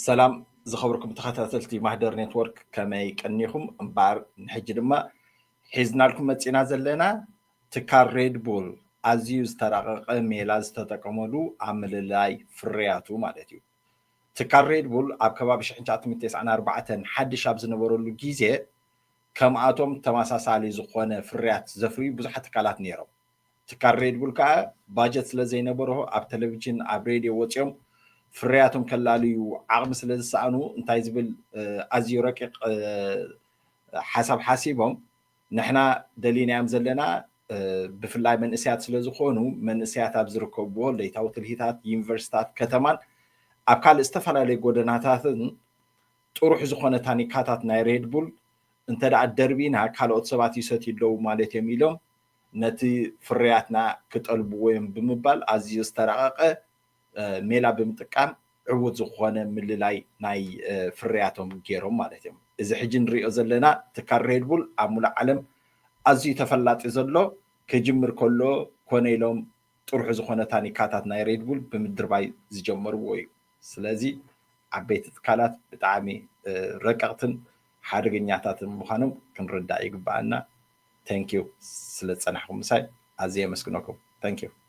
ሰላም ዝኸበርኩም ተኸታተልቲ ማህደር ኔትወርክ፣ ከመይ ቀኒኹም? እምበኣር ንሕጂ ድማ ሒዝናልኩም መፂና ዘለና ትካል ሬድ ቡል ኣዝዩ ዝተራቐቐ ሜላ ዝተጠቀመሉ ኣብ ምልላይ ፍርያቱ ማለት እዩ። ትካል ሬድ ቡል ኣብ ከባቢ ሽሕን ትሽዓተ ሚእትን ተስዓን ኣርባዕተን ሓድሽ ኣብ ዝነበረሉ ግዜ ከምኣቶም ተመሳሳሊ ዝኾነ ፍርያት ዘፍርዩ ብዙሓት ትካላት ነይሮም። ትካል ሬድ ቡል ከዓ ባጀት ስለ ዘይነበሮ ኣብ ቴሌቪዥን ኣብ ሬድዮ ወፂኦም ፍርያቶም ከላልዩ ዓቕሚ ስለ ዝሰኣኑ እንታይ ዝብል ኣዝዩ ረቂቕ ሓሳብ ሓሲቦም ንሕና ደሊናዮም ዘለና ብፍላይ መንእሰያት ስለ ዝኾኑ መንእሰያት ኣብ ዝርከብዎ ለይታዊ ትልሂታት ዩኒቨርሲታት ከተማን ኣብ ካልእ ዝተፈላለዩ ጎደናታትን ጥሩሕ ዝኾነ ታኒካታት ናይ ሬድ ቡል እንተ ደኣ ደርቢና ካልኦት ሰባት ይሰትዩ ኣለዉ ማለት እዮም ኢሎም ነቲ ፍርያትና ክጠልብዎ እዮም ብምባል ኣዝዩ ዝተራቐቐ ሜላ ብምጥቃም ዕዉት ዝኾነ ምልላይ ናይ ፍርያቶም ገይሮም ማለት እዮም። እዚ ሕጂ ንሪኦ ዘለና ትካል ሬድ ቡል ኣብ ሙሉእ ዓለም ኣዝዩ ተፈላጢ ዘሎ ክጅምር ከሎ ኮነ ኢሎም ጥሩሑ ዝኾነ ታኒካታት ናይ ሬድ ቡል ብምድርባይ ዝጀመርዎ እዩ። ስለዚ ዓበይቲ ትካላት ብጣዕሚ ረቀቕትን ሓደገኛታትን ምዃኖም ክንርዳእ ይግበኣና። Thank you ስለ ዝፀናሕኩም ምሳይ ኣዝየ የመስግነኩም። Thank you።